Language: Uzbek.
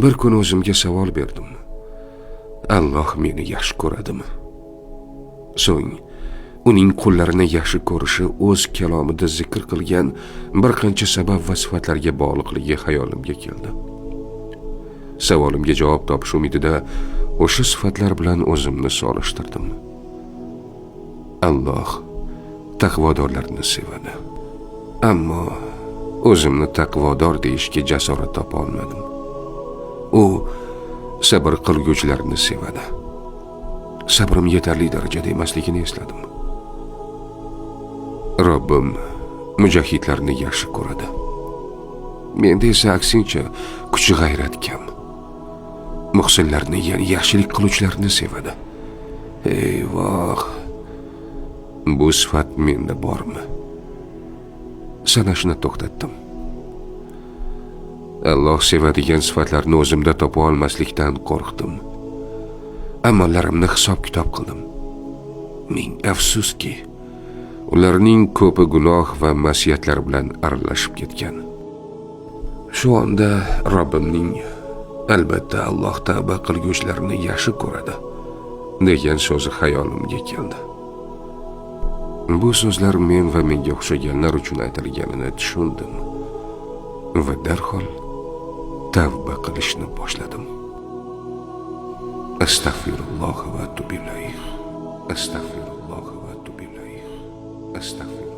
Bir kun o'zimga savol berdim. Alloh meni yaxshi ko'radimi? So'ng uning qullarini yaxshi ko'rishi o'z kalomida zikr qilgan bir qancha sabab va sifatlarga bog'liqligi xayolimga keldi. Savolimga javob topish umidida o'sha sifatlar bilan o'zimni solishtirdim. Alloh taqvodorlarni sevadi. Ammo o'zimni taqvodor deyishga jasorat topa olmadim. U sabr qilguvchilarni sevadi. Sabrim yetarli darajada emasligini esladim. Robbim mujohidlarni yaxshi ko'radi. Menda esa aksincha kuch g'ayrat kam. Muhsinlarni, ya'ni yaxshilik qiluvchilarni sevadi. Eyvoh! Bu sifat menda bormi? Sanashni to'xtatdim. Alloh sevadigan sifatlarni o'zimda topa olmaslikdan qo'rqdim. Amallarimni hisob-kitob qildim. Ming afsuski, ularning ko'pi gunoh va masiyatlar bilan aralashib ketgan. Shu onda Robbimning albatta Alloh tavba qilguvchilarni yaxshi ko'radi degan so'zi xayolimga keldi. Bu so'zlar men va menga o'xshaganlar uchun aytilganini tushundim va darhol tavba qilishni boshladim. Astagfirulloh va atubu ilayh. Astagfirulloh va atubu ilayh. Astagfirulloh.